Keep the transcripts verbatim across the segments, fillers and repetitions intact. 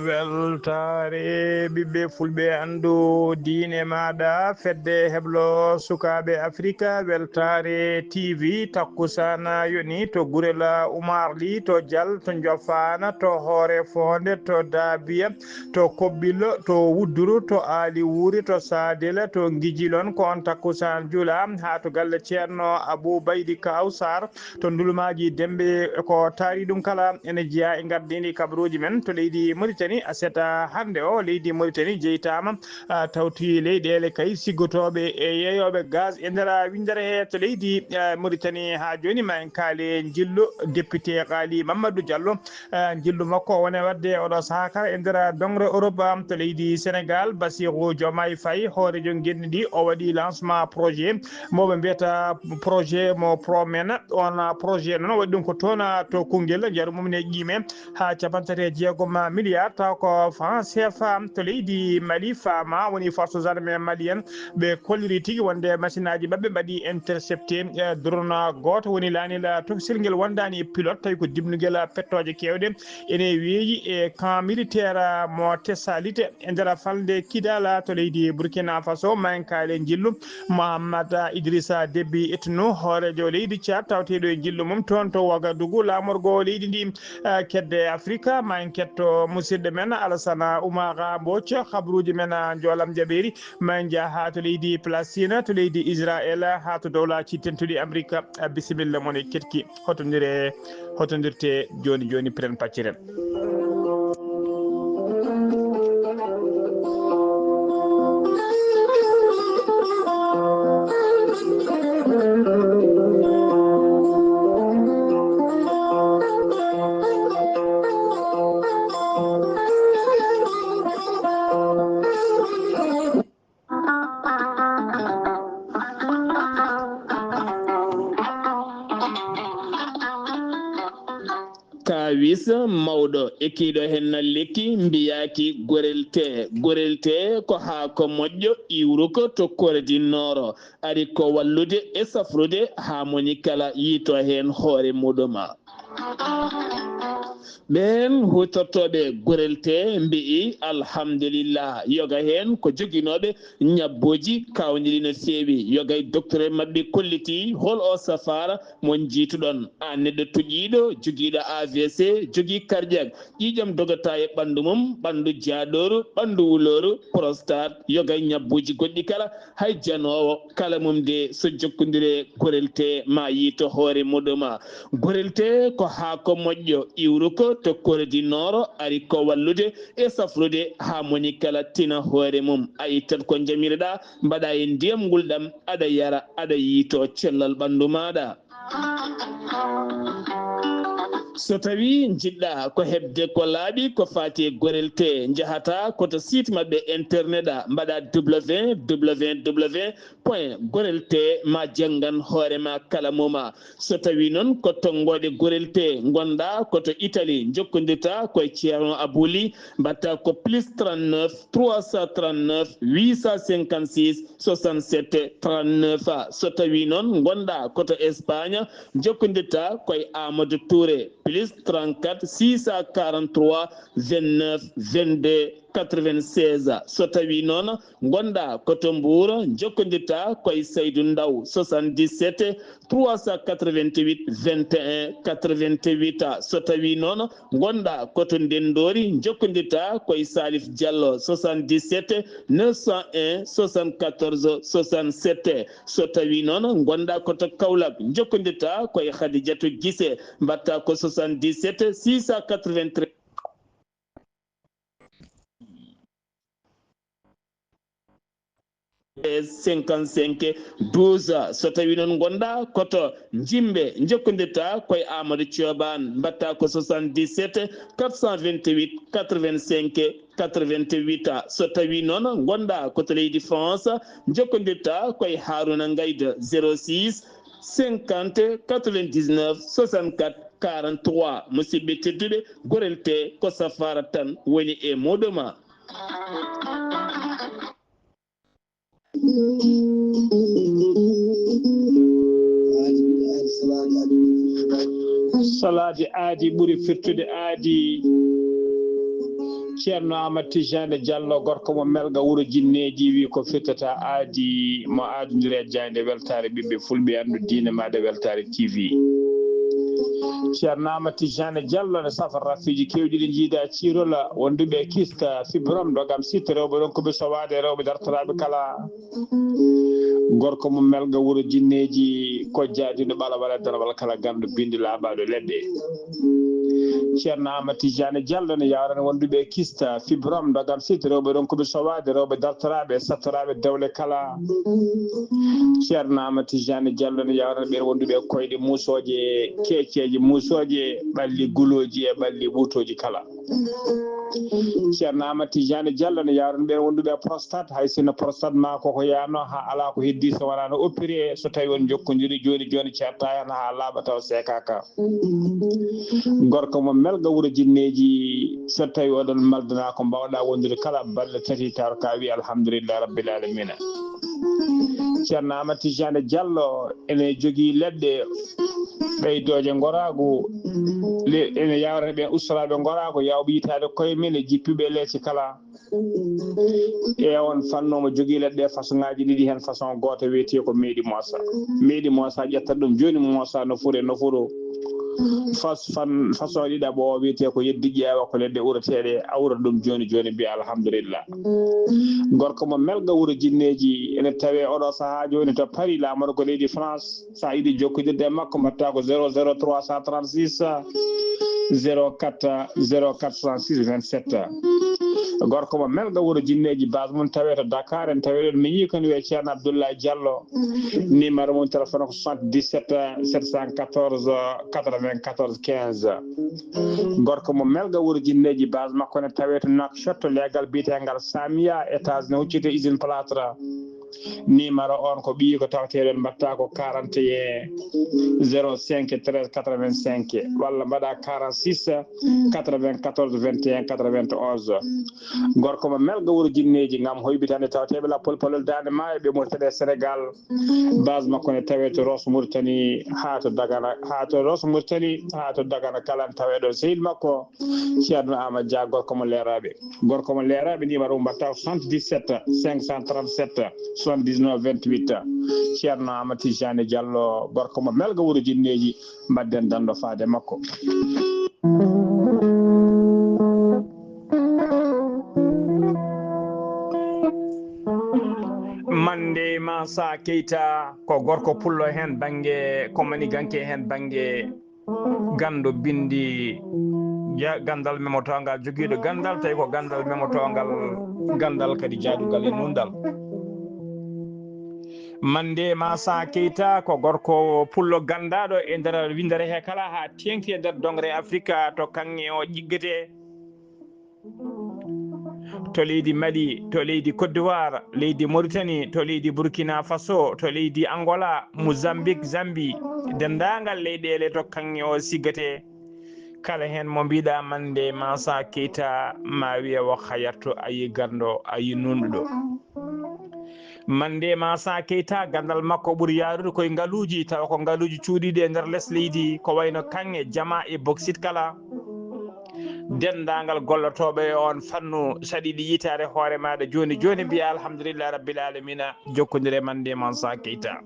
Weltaare ɓiɓɓe fulɓe, anndu diine maaɗa, fedde heblo sukaaɓe Afrika, weltaare T V, takkusaan yoni to Gurel Umaar Li, to Jal, to Njofaana, to Hoore Foonde, to Daabiya, to Kobbil, to Wudduru, to Aali Wuuri, to Saadel, to Ngijilon, ko on takkusaan jula, haa to galle Ceerno Abuu Baydi Kawsar, to Ndulmaaji Dembe, ko taari ɗum kala ene jeyaa e ngardiindi kabaruuji men to leydi Mauritanie. Aset hannde o, leydi Mauritanie jeytaama, ah, tawti leyɗeele kay siggotooɓe e yeeyooɓe gaz e nder winndere he to leydi, ah, Mauritanie. Haa jooni ma en kaale njillu député Qaali Mamadou Diallo, ah, njillu makko o woni waɗde oɗo sahaa kala e nder doŋre Europe, am, to leydi Sénégal. Bassirou Diomaye Faye, hooreejo ngenndi ndi, o waɗi lancement projet mo ɓe mbiyata projet mo Promena. On projet noon waɗi ɗum ko toon to Koungheul, njaru mum ne qiime haa capanɗe tati e jeegom milliard, taw ko franc C F A. To leydi Mali, Fama woni force armée malienne, ɓe kolliri tigi wonde machine aji maɓɓe mbaɗi intercepté, eh, drone gooto woni laanel tokosel ngel wondaani e pilote, tawi ko dibnugel pettooje keewɗe ene weeyi e camp militaire mo Tessalite e nder falnde Kidala to leydi Burkina Faso. Ma en kaale njillu Mohammad Idrissa Deby Itno, hooreejo leydi Tchad, tawteeɗo e njillu mum toon to Ouagadougou, laamorgo leydi ndi, eh, kedde Afrika. Ma en ketto musidɗo men Alassane Oumara Mbodj, kabaruuji men, eh, njoolam jaɓeeri. Ma en njah haa to leydi Palestine, to leydi Israel, haa to dowlaaji tentuɗi Amerika. Eh, bisimilla mon e ketki. Hotondire, hotondirte jooni jooni, piren pacciren. Kaawis mawɗo e kiiɗo heen na lekki mbiyaaki gorel tee. Gorel tee ko haako moƴƴo iwruko to Kore di Nooro. Ari ko wallude e safrude haa moni kala yiito heen hoore muɗum. Ɓeen huutortooɓe gorel tee mbi'i, alhamdulillah, yoga heen ko joginooɓe ñabbuuji kaawniɗi no feewi. Yoga e docteur maɓɓe kolliti hol o safaara mo njiituɗon. Aan neɗɗo toƴiiɗo, jogiiɗo A V C, jogii cardiaque, ƴiiƴam dogata e ɓanndu mum, ɓanndu jaaɗooru, ɓanndu wulooru, prostate, yoga e ñabbuuji goɗɗi kala, hay janoowo kala mum de so jokkondire gorel tee ma yiito hoore muɗum. Gorel tee ko haako moƴƴo iwruko to Kore di Nooro, ari ko wallude e safrude haa moni kala tina hoore mum. A ittat ko njamiroɗaa, mbaɗa e ndiyam ngulɗam, aɗa yara, aɗa yiito cellal ɓanndu maaɗa. So tawii njiɗɗaa ko heɓde ko laaɓi ko faati e gorel tee, njahata ko to site maɓɓe internet a, mbaɗa W W W point gorel tee ma janngan hoore ma kala moma. So tawii noon ko tonngooɗe gorel tee ngonɗaa ko to Italie, njokkondirta ko e Ceerno Abuli, mbaɗta ko plus trente-neuf trois cent trente-neuf huit cent cinquante-six soixante-sept trente-neuf. So tawii noon ngonɗaa ko to Espagne, njokkondirta ko e Amadou Touré, plus trente-quatre six cent quarante-trois vingt-neuf vingt-deux quatre-vingt-seize. So tawii noon ngonɗaa ko to Mbuur, njokkondirta ko e Saydu Ndaw, soixante-dix-sept trois cent quatre-vingt-huit vingt et un quatre-vingt-huit. So tawii noon ngonɗaa ko to Ndenndoori, njokkondirta ko e Salif Diallo, soixante-dix-sept neuf cent un soixante-quatorze soixante-sept. So tawii noon ngonɗaa ko to Kaolack, njokkondirta ko e Khadijatou Guissé, mbaɗta ko soixante-dix-sept six cent quatre-vingt-treize. cinquante-cinq douze. So tawi noon ngonɗa koto Jimɓe, jokkondirta koye Amadou Thioban, mbatta ko soixante-dix-sept quatre cent vingt-huit quatre-vingt-cinq quatre-vingt-huit. So tawi noon ngonɗa koto leydi France, jokkondirta koye Haruna Ngayda, zéro six cinquante quatre-vingt-dix-neuf soixante-quatre quarante-trois. Musidɓe tedduɓe, gorel te ko Safara tan woni e muɗum. Salaade aadi ɓuri firtude aadi. Ceerno Amadou Tijani Diallo, gorko mo Melga, wuro Jinneeji, wi ko firtata aadi, mo aadondiri e jaaynde weltaare ɓiɓɓe fulɓe, anndu diine maaɗa weltaare T V. Ceerno Amadou Tijani Diallo ne safa rafiiji keewɗi ɗi jiida ciirola, wonduɓe kista, fibrom, dogam sitte, rewɓe ronkuɓe sowaade, rewɓe dartoraaɓe kala. Gorko mo Melga, wuro Jinneeji, ko jaadino ɓala wala darwal kala ganndo bindi laaɓaaɗo leɗɗe. Ceerno Amadou Tijani Diallo ne yawrana wonduɓe kista, fibrom, dogam sitte, rewɓe ronkuɓe sowaade, rewɓe dartoraaɓe, sattoraaɓe dewle kala. Ceerno Amadou Tijani Diallo ne yawrana ɓeen wonduɓe koyɗe muusooje, keeceeje muusooje, ɓalli gulooji e ɓalli ɓuutooji kala. Ceerno Amadou Tijani Diallo ne yawrana ɓeen wonduɓe prostate, hay sinno prostate ma koko yaano ha ala ko heddi so wonano opéré, so tawi on jokkondiri joni joni, ceerta hen ha laaɓa taw seekaka. Gorko mo Melga, wuro Jinneeji, so tawi oɗon maldana ko mbawɗa wondude kala balɗe tati, taw ka wi alhamdulillahi rabbil alamina. Ceerno Amadou Tijani Diallo ene jogii leɗɗe ɓeydooje ngoraagu, le-, ene yawrata ɓeen ustoraaɓe ngoraagu, yawɓe yitaade koye men e jippiiɓe leece kala. E on fannu omo jogii leɗɗe façon ŋaaji ɗiɗi, heen façon gooto wiyetee ko meeɗi moosa. Meeɗi moosa, ƴetta ɗum jooni moosa nofuru e nofuru. Fas-, fan-, façon ɗiɗaɓo o wiyetee ko yeddi ƴeewa, ko leɗɗe ureteeɗe, awra ɗum jooni jooni, mbiya alhamdulillah. Gorko mo Melga, wuro Jinneeji, ene tawee oɗo sahaa jooni to Paris, laamorgo leydi France. So a yiɗi jokkondirde e makko, mbaɗta ko zéro zéro trois cent trente-six zéro quatre zéro quatre soixante-six vingt-sept. Gorko mo Melga, wuro Jinneeji, base mum tawee to Dakar, en tawee ɗon miñi ko ne wiyee Ceerno Abdoulaye Diallo. Numéro mum téléphone ko soixante-dix-sept sept cent quatorze quatre-vingt-quatorze quinze. Gorko mo Melga, wuro Jinneeji, base makko ne tawee to Nouakchott, to leegal biyeteengal Samia, étage ne hucciti usine plâtre. Numéro on ko ɓiyi ko tawateɗen, mbatta ko quarante et un zéro cinq treize quatre-vingt-cinq, walla mbaɗa quarante-six quatre-vingt-quatorze vingt et un quatre-vingt-onze. Gorko mo Melga, wuro Jinneeji, ngam hoybitande tawateɓe la polpolol dande maayo ɓe Mauritanie e Sénégal. Base makko ne tawe to Rosso Mauritanie, ha to Dagana, ha to Rosso Mauritanie, ha to Dagana kala ne tawe ɗon. Sehil makko Ceerno Amadou Dia, gorko mo Leeraaɓe. Gorko mo Leeraaɓe, numéro mum mbatta ko soixante-dix-sept cinq cent trente-sept soixante-dix-neuf vingt-huit. Ceerno Amadou Tijani Diallo, gorko mo Melga, wuro Jinneeji, mbaɗden danndo faade makko. Mande Mansa Keita ko gorko pullo heen bannge, ko maniganke heen bannge, ganndo binndi, ja-, ganndal memotoongal, jogiiɗo ganndal, tawi ko ganndal memotoongal, ganndal kadi jaadugal e nunɗal. Mande Mansa Keita ko gorko pullo ganndaaɗo e nder winndere he kala, haa teeŋti e nder doŋre Afrika, to kaŋŋe o ƴiggete. To leydi Mali, to leydi Côte d'Ivoire, leydi Mauritanie, to leydi Burkina Faso, to leydi Angola, Mozambique, Zambie, denndaangal leyɗeele to kaŋŋe o siggate. Kala heen mo mbiɗa Mande Mansa Keita, ma wiye wo hayatto, a yi ganndo, a yi nunɗuɗo. Mande Mansa Keita, ganndal makko ɓuri yaarude koye ngaluuji, tawa ko ngaluuji cuuɗiiɗi e nder les leydi, ko wayno kaŋŋe, jama e boksit kala. Denndaangal gollotooɓe e on fannu, saɗi ɗi yitaade hoore maaɗa jooni jooni, mbiya alhamdulillahi rabbil alamina, jokkondire Mande Mansa Keita.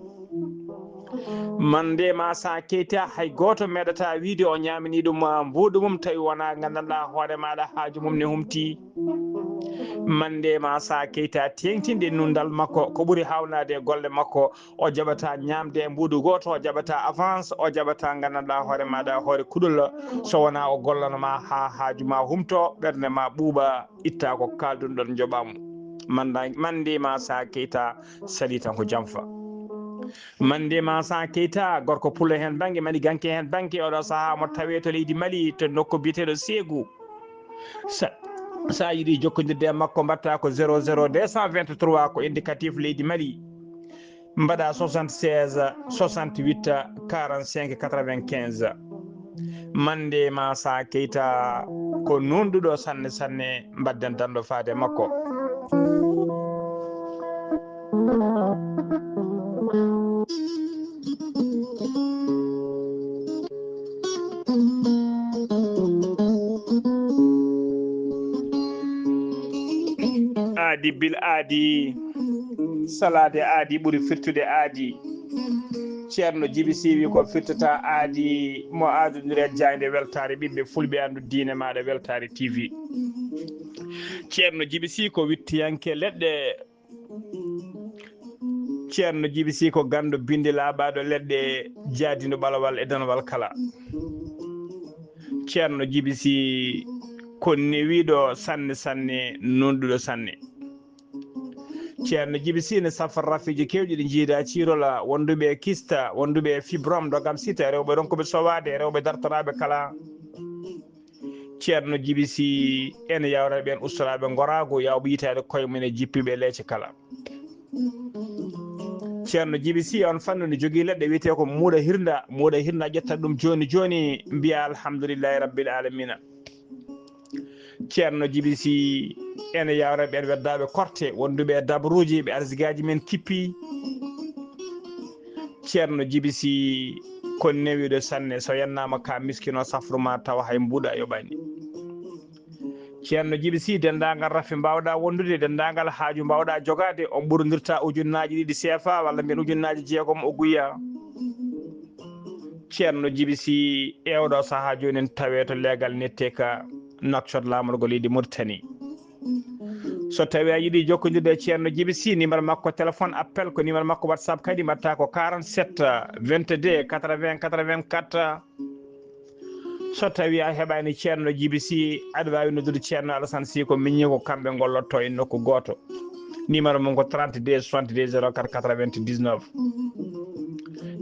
Mande Mansa Keita, hay gooto meeɗata wiide o ñaamini ɗum, ah, mbuuɗu mum, tawi wonaa nganndanɗaa hoore maaɗa haaju mum ne humti. Mande Mansa Keita, teeŋtinde nunɗal makko, ko ɓuri haawnaade e golle makko, o jaɓata ñaamde e mbuuɗu gooto, o jaɓata avance, o jaɓata nganndanɗaa hoore maaɗa hoore kuɗol, so wonaa o gollana ma haa haaju ma humto, ɓernde ma ɓuuɓa, itta ko kaaldun ɗon, njoɓaa mo. Manda-, Mandema Sa Keita sali tan ko jamfa. Mandema Sa Keita, gorko pullo heen bannge, mani ganke heen bannge, oɗo sahaa mo tawee to leydi Mali, to nokku biyeteeɗo Ségou. Sa, sa yiɗi jokkondirde e makko, mbaɗta ko zéro zéro deux cent vingt-trois, ko indicatif leydi Mali. Mbaɗa soixante-seize, soixante-huit, quarante-cinq, quatre-vingt-quinze. Mandema Sa Keita ko nunɗuɗo sanne sanne, mbadden danɗo faade makko. Aadi bil aadi, salaade aadi ɓuri firtude aadi. Ceerno Jibi Si wi ko firtata aadi mo aadunire jaaynde weltaare ɓiɓɓe fulɓe anndu diine maaɗa weltaare T V. Ceerno Jibi Si ko wittiyanke leɗɗe. Ceerno Jibi Si ko ganndo binndi laaɓaaɗo leɗɗe, jaadindo ɓalawal e danawal kala. Ceerno Jibi Si ko newiiɗo sanne sanne, nunɗuɗo sanne. Ceerno Jibi Si ne safra rafiiji keewɗi ɗi njiida ciirola, wonduɓe e kista, wonduɓe e fibrom, dogam sita, rewɓe ronkuɓe sowaade, rewɓe dartoraaɓe kala. Ceerno Jibi Si ene yawra ɓeen ustoraaɓe ngoraagu, yawɓe yitaade koye mum e jippiiɓe leece kala. Ceerno Jibi Si on fannu ne jogii leɗɗe wiyetee ko muuɗa hirnda, muuɗa hirnda ƴetta ɗum jooni jooni, mbiya alhamdulillahi rabbil alamina. Ceerno Jibi Si ene yawra ɓeen weddaaɓe korte, wonduɓe e dabruuji, ɓe arsigaaji men kippi. Ceerno Jibi Si ko newiiɗo sanne, so yennaama ka miskino safru ma tawa hay mbuuɗa yoɓaani. Ceerno Jibi Si, denndaangal rafi mbaawɗa wondude, denndaangal haaju mbaawɗa jogaade, on ɓurondirta ujunnaaji ɗiɗi C F A walla mbiyen ujunnaaji jeegom o guya. Ceerno Jibi Si, e oɗo sahaa jooni en tawee to leegal nettee ka Nouakchott, laamorgo leydi Mauritanie. So tawii a yiɗi jokkondirde e Ceerno Jibi Si, numéro makko téléphone appel ko numéro makko WhatsApp kadi, mbaɗta ko quarante-sept vingt-deux quatre-vingts quatre-vingt-quatre. So tawii a heɓaani Ceerno Jibi Si, aɗa waawi noddude Ceerno Alassane Si, ko miñi ko kamɓe ngollotto e nokku gooto. Numéro mum ko trente-deux soixante-deux zéro quatre quatre-vingt-dix-neuf.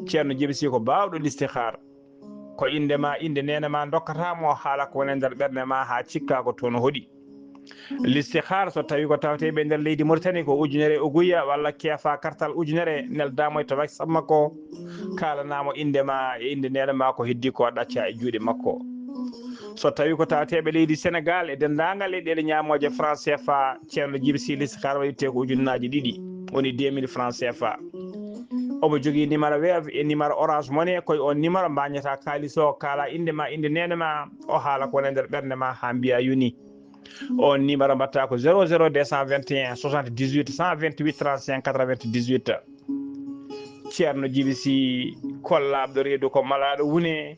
Ceerno Jibi Si ko baawɗo listihaar. Ko innde ma, innde neene ma ndokkata mo, haala ko woni e nder ɓernde ma haa cikka ko toon hoɗi. Listihaar, so tawii ko tawetee ɓe nder leydi Mauritanie, ko ujunere uguya walla keefa kartal ujunere, neldaa mo e to WhatsApp makko, kaalanaa mo innde ma e innde neene ma, ko heddi ko ɗacca e juuɗe makko. So tawii ko tawateeɓe leydi Senegal e denndaangal leyɗeele ñaamooje franc C F A, Ceerno Jibi Si listihaar waɗirtee ko ujunnaaji ɗiɗi, woni deux mille francs C F A. Omo jogii numéro Wave e numéro Orange Money, koye on numéro mbañata kaalis o, kaala innde ma, innde neene ma, o haala ko woni e nder ɓernde ma haa mbiya yoni. On numéro mbaɗta ko zéro zéro deux cent vingt et un soixante-dix-huit cent vingt-huit trente-cinq quatre-vingt-dix-huit. Ceerno Jibi Si kollaaɗo reedu ko malaaɗo wune.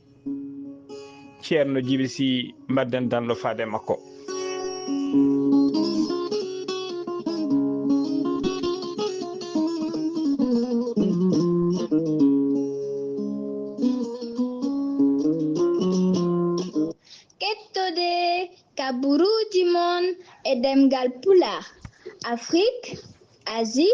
Ceerno Jibi Si, mbadden danɗo faade makko. Kettode kaburuuji mon e ɗemngal Pulaar, Afrik, Asie,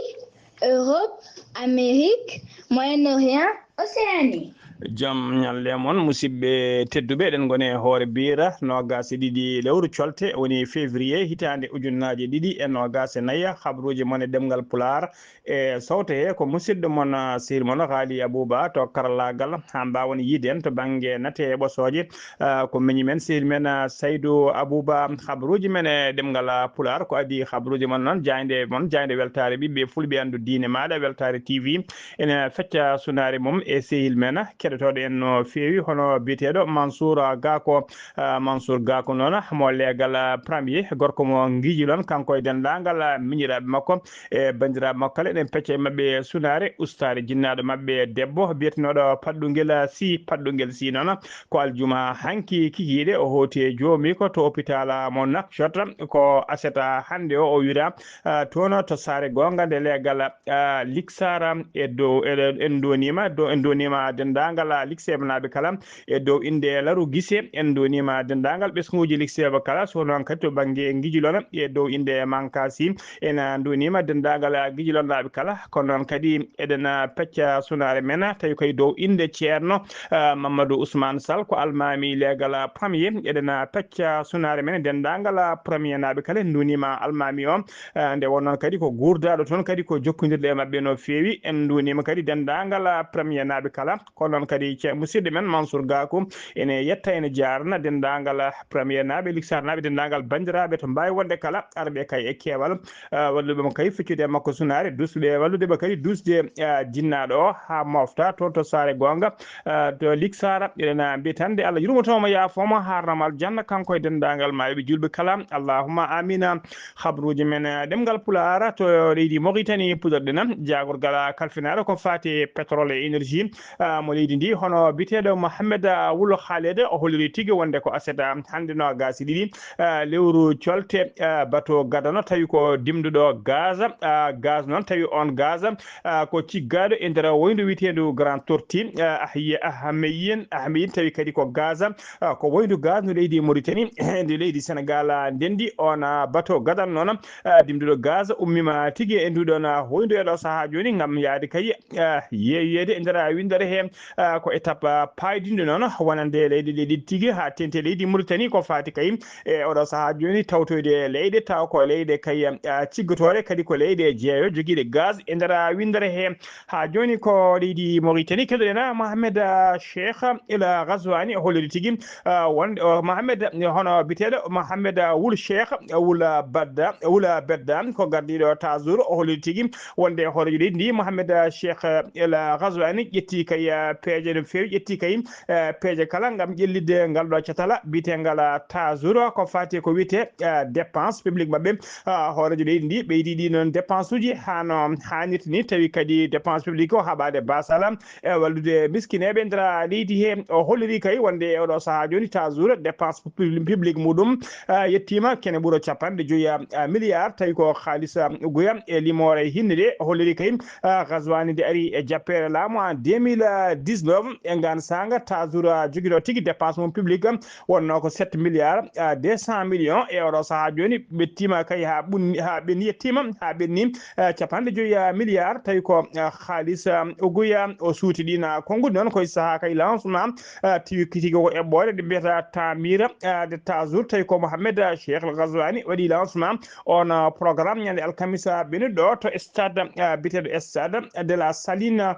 Europe, Amérique, Moyen-Orient, Océanie. Jam ñalle mon, musidɓe tedduɓe, eɗen ngoni e hoore biira noogaas e ɗiɗi lewru colte, woni février, hitaande ujunnaaje ɗiɗi e noogaas e nayi. Habruuji mon e ɗemngal Pulaar e sowte he ko musidɗo mon, ah, sehil mon Haali Abuba to karallaagal, haa mbaawon yiide en to bannge nate e ɓosooje. Ah, ko miñi men, sehil men, ah, Saydu Abuba. Habruuji men e ɗemngal, ah, Pulaar, ko adii habruuji mon noon, jaaynde mon, jaaynde weltaare ɓiɓɓe fulɓe anndu diine maaɗa, weltaare T V ene fecca sunaare mum e sehil men keɗotooɗo en no feewi, hono biyeteeɗo Mansour Gako. Ah, Mansour Gako noon, mo leegal, ah, premier, gorko mo Ngijilon, kanko e denndaangal, ah, miñiraaɓe makko e banndiraaɓe makko kala, eɗen pecca e maɓɓe sunaare, ustaare jinnaaɗo maɓɓe debbo biyetenooɗo Paɗɗungel Sy. Paɗɗungel Sy noon, ko aljuma hanki kikiiɗe o hooti e joomi ko to hôpital mo Nouakchott, ko aset hannde o, o wira, ah, toon to saare goonga nde leegal, ah, Liksara e dow, e, en ndonima, do, en ndonima denndaangal dendaangal likseeɓe naaɓe kala e dow innde Laru Gise. En nduuniima denndaangal ɓesnguuji likseeɓe kala, so noon kadi to bannge ngijilona e dow innde Mankasi. En nduuniima denndaangal ngijilonaaɓe kala, kono noon kadi eɗen pecca sunaare men, tawi koye dow innde Ceerno, ah, Mamadou Ousmane Sall, ko almaami leegal premier. Eɗen pecca sunaare men denndaangal premier naaɓe kala, en nduuniima almaami o. Ah, nde wonnoo kadi ko guurdaaɗo toon kadi ko jokkondirde e maɓɓe no feewi. En nduuniima kadi denndaangal premier naaɓe kala. Kono noon kadi ce-, musidɗo men Mansour Gakou ene yetta, ene jaarna denndaangal premier naaɓe, liksaar naaɓe, denndaangal banndiraaɓe to mbaawi wonde kala, arɓe kay e keewal, ah, walluɓe mo kay feccude e makko sunaare, duusɓe wallude ɓe kadi duusde, ah, jinnaaɗo o haa mofta toon to saare goonga, ah, to liksaara. Eɗen mbiyata nde Allah yurmoto mo, yaafoo mo, haarna mo aljanna, kanko e denndaangal maayɓe juulɓe kala. Allahumma amina. Habruuji men, eh, ɗemngal Pulaar to leydi Mauritanie, puɗɗorɗen jaagorgal kalfinaare ko faati e pétrole et énergie, ah, mo leydi ndi, hono biyeteeɗo Mohamed, ah, Wul Khaled, o holliri tigi wonde ko aset, ah, hannde noogaas e ɗiɗi, ah, lewru colte, ah, bato gadano, tawi ko dimduɗo gaz, ah, gaz noon, tawi on gaz, ah, ko ciggaaɗo e nder woyndu wiyeteendu Grand Tortue, ah, Ahye-, Ahmeyim, Ahmeyim, tawi kadi ko gaz, ah, ko woyndu gaz no leydi Mauritanie, ndi leydi Senegal, ah, ndenndi. On, ah, bato gadano noon, ah, dimduɗo gaz ummiima tigi e ndu ɗoon, ah, woyndu e ɗo sahaa jooni ngam yahde kay, ah, yeeyeede e nder, ah, winndere he, ah, ko étape, ah, paydinɗo noon wonande leyɗe ɗe ɗiɗi tigi haa teeŋti leydi Mauritanie ko faati kay e oɗo sahaa jooni tawtoyde leyɗe tawa ko leyɗe kay, ah, ciggotooɗe kadi ko leyɗe jeeyo jogiiɗe gaz e nder, ah, winndere he. Haa jooni ko leydi Mauritanie. Keɗoɗen, ah, Mohamed, ah, Cheikh El Ghazouani o holliri tigi, ah, wonde o Mohamed, hono biyeteeɗo Mohamed, ah, Wul Cheikh, ah, Wul, ah, Badda, Wul, ah, Bedda, ko gardiiɗo Tazour, o holliri tigi wonde hooreejo leydi ndi, Mohamed, ah, Cheikh, ah, El Ghazouani ƴetti kay, ah, peeje no feewi, ƴetti kay, ah, peeje kala ngam ƴellitde ngal ɗo catala biyetengal, ah, Tazour, ko faati ko wiyetee, ah, dépense publique maɓɓe. Ah, hooreejo leydi ndi ɓeydi ɗi noon dépense uji haa no haanirta ni, tawi kadi dépense publique o haɓaade basala e wallude miskineeɓe nder leydi he. O holliri kay wonde e oɗo sahaa jooni Tazour dépense pub-, publique muɗum, ah, yettiima kene ɓura capanɗe joyi, ah, milliard, tawi ko haalis, ah, uguya e limoore hinne de. O holliri kay, ah, Ghazouani nde ari e jappeere laamu en deux mille dix-neuf e ngaan saanga Tazour, ah, jogiiɗo tigi dépense mum publique, wonnoo ko sept milliards, ah, deux cent millions. E oɗo sahaa jooni ɓettiima kay haa ɓunni, haa ɓenni, yettiima haa ɓenni, ah, capanɗe joyi, ah, milliards, tawi ko, ah, haalis, ah, uguya o suuti ɗin, ah, konnguɗi noon koye sahaa kay lancement, ah, tigi tigi ko eɓɓoore nde mbiyata Tamira, ah, de Tazour, tawi ko Mohamed, ah, Cheikh El Ghazouani waɗi lancement on, ah, programme ñande alkamisa ɓennuɗo ɗo to stade, ah, biyeteeɗo Stade de la Saline.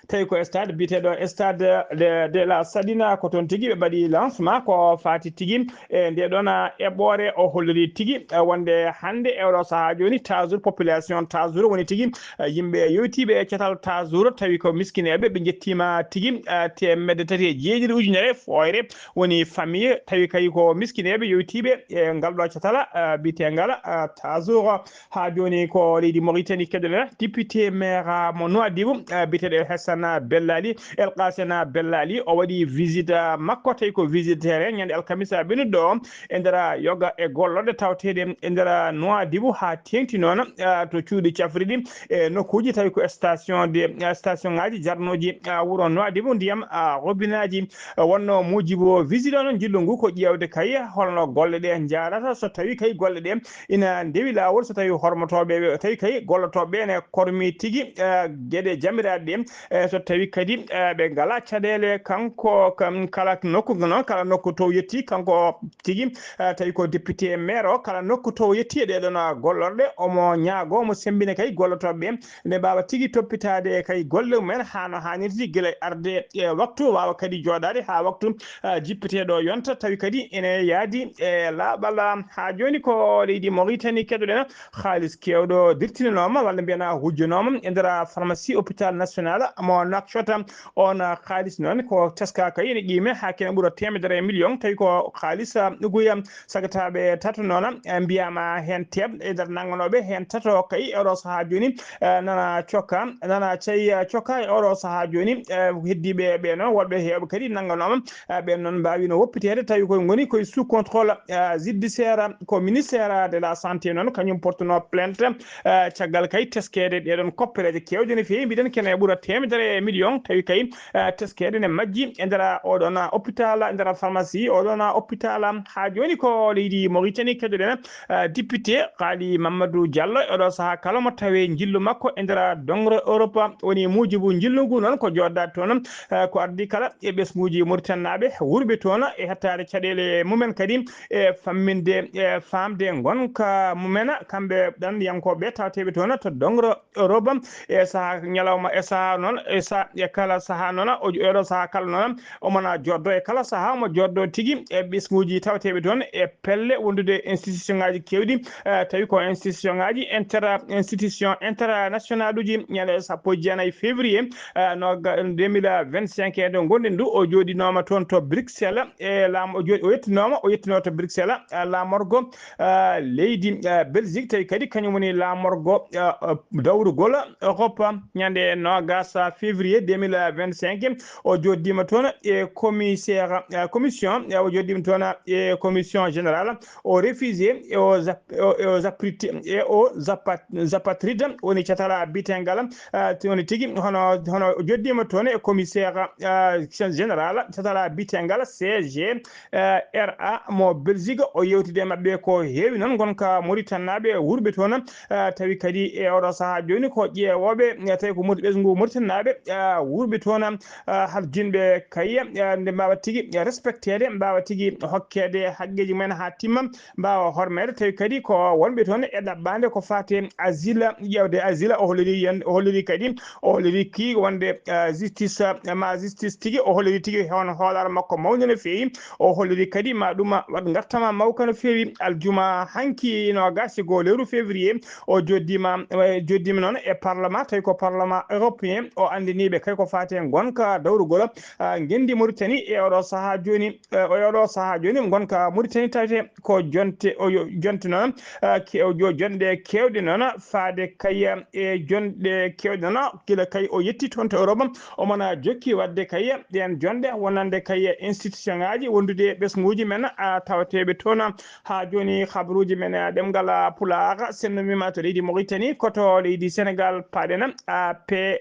Tawi ko stade biyeteeɗo Stade de, de la Saline, ko toon tigi ɓe mbaɗi lancement ko faati tigi e nde ɗon, ah, eɓɓoore. O holliri tigi, ah, wonde hannde e oɗo sahaa jooni Tazour, population Tazour woni tigi, ah, yimɓe yewtiiɓe e catal Tazour, tawi ko miskineeɓe, ɓe njettiima tigi, ah, teemedde tati e jeeɗiɗi ujunere fooyre woni famille, tawi kay ko miskineeɓe yewtiiɓe e ngal ɗo catal, ah, biyeteengal, ah, Tazour. Haa jooni ko leydi Mauritanie keɗoɗen. Député maire mo Nouadhibou, eh, biyeteeɗo El Hassane Bellali, El Hassane Bellali, o waɗi visite, eh, makko, tawi ko visite terrain ñande alkamisa ɓennuɗo o, e nder yoga e gollorɗe tawteeɗe e nder Nouadhibou, haa teeŋti noon, eh, to cuuɗi cafrirɗi e nokkuuji tawi ko station de, eh, station ŋaaji jarnooji, eh, wuro Nouadhibou, ndiyam, eh, robinaaji. Eh, wonno muujibo visite o noon, njillu ngu ko ƴeewde kay holno golle ɗe njaarata, so tawi kay golle ɗe ina ndewi laawol, so tawi hormotooɓe ɓe, tawi kay gollotooɓe ɓe ene kormi tigi, eh, geɗe jamiraaɗe ɗe, eh, so tawi kadi, eh, ɓe ngalaa caɗeele. Kanko kam, kala nokku noon, kala nokku to yetti, kanko tigi, eh, tawi ko député maire o, kala nokku to yetti e ɗee ɗoon gollorɗe, omo ñaagoo, omo semmbina kay gollotooɓe ɓe nde mbaawa tigi toppitaade kay golle mumen haa no haanirta, gila e arde e waktu, waawa kadi jooɗaade haa waktu, ah, jippiteeɗo yonta, tawi kadi ene yahdi e laaɓal. Haa jooni ko leydi Mauritanie keɗoɗen, haalis keewɗo dirtinanooma walla mbiyen hujjanooma e nder pharmacie hôpital national mo Nouakchott. On haalis noon ko teskaa kay ene qiime haa kene ɓura teemedere million, tawi ko haalis, ah, uguya. Sagataaɓe tato noon, eh, mbiyaama heen teeɓ e nder nannganooɓe heen tato kay e oɗo sahaa jooni, eh, nana cokka, nana cay, eh, cokka e oɗo sahaa jooni, eh, heddiiɓe ɓe noon, woɗɓe heewɓe kadi nannganooma, eh, ɓeen noon mbaawiino woppiteede, tawi koye ngoni koye sous contrôle, eh, judiciaire. Ko ministère de la santé noon, kañum portunoo plainte, eh, caggal kay teskeede ɗee ɗoon koppereeje keewɗe no feewi, mbiɗen kene ɓura teemedere e million tawi kay, eh, teskeede ne majji e nder oɗon hôpital, e nder pharmacie oɗon hôpital. Haa jooni ko leydi Mauritanie keɗoɗen, eh, député Qaali Mamadou Diallo e oɗo sahaa kala mo tawi njillu makko e nder dongre Europe. Woni muujibu njillu ngu noon ko jooɗdaade toon, eh, ko addi kala e ɓesnguuji Mauritanie naaɓe wurɓe toon e hettaade caɗeele mumen kadi e famminde e faamde ngonka mumen kamɓe ɗanniyankooɓe tawteeɓe toon to dongre Europe e sahaa ñalawma, e sahaa noon, e sa-, e kala sahaa noon, o, e oɗo sahaa kala noon, omona jooɗdo e kala sahaa omo jooɗdo tigi e ɓesnguuji tawteeɓe toon e pelle wondude e institution ngaaji keewɗi, eh, tawi ko institution ngaaji inter-, institution international uji. Ñande sappo e jeenayi février, eh, no ga-, deux mille vingt-cinq e nde ngonɗen ndu, o jooɗinooma toon to Bruxelles e laam-, o jooɗi, o yettinooma, o yettinoo to Bruxelles, eh, laamorgo, eh, leydi, eh, Belgique, tawi kadi kañum woni laamorgo, eh, eh, dawrugol Europe. Ñande noogas février deux mille vingt-cinq, o jooɗiima toon e commissaire, eh, commission, eh, o jooɗiima toon e commission générale, o refusé, e o zap-, e o, e o zapriti-, e o zapat-, zapatride, woni catala bitengal, eh, woni tigi, hono, hono o jooɗiima toon e commissaire, eh, général, catala bitengal C G, eh, R A mo Belgique, o yewtide e maɓɓe ko heewi noon ngonka Mauritanie naaɓe wurɓe toon, eh, tawi kadi e oɗo sahaa jooni ko ƴeewooɓe, eh, tawi ko Maurit-, ɓesngu Mauritanie naaɓe, eh, wurɓe toon, eh, harjinɓe kay, eh, nde mbaawa tigi respecteede, mbaawa tigi hokkeede haqqeeji mumen haa timma, mbaawa hormeede, tawi kadi ko wonɓe toon e ɗaɓɓaande ko faati asile, ƴeewde asile, o holliri yen-, o holliri kadi, o holliri ki wonde, eh, justice, eh, ma justice tigi, o holliri tigi hono hoolaare makko mawnde no feewi, o holliri kadi ma ɗum waɗ ngartama mawka no feewi. Aljuma hanki noogas e goo lewru février, o jooɗiima, eh, jooɗiima noon e parlement, tawi ko parlement européen, o anndiniiɓe kay ko faati e ngonka dawrugol, ah, ngenndi Mauritanie e oɗo sahaa jooni, eh, o e oɗo sahaa jooni ngonka Mauritanie tawete ko jonte, o yo-, jonte noon, ah, ke-, o jo-, jonɗe keewɗe noon faade kay e jonɗe keewɗe noon gila kay o yetti toon to Europe. Omona jokki waɗde kay ɗeen jonɗe wonande kay e institution ngaaji wondude e ɓesnguuji men, ah, tawateeɓe toon. Haa jooni, habaruuji men, eh, ɗemngal, ah, Pulaar, so en mbiima to leydi Mauritanie, ko to leydi Sénégal paaɗen, ah, P-,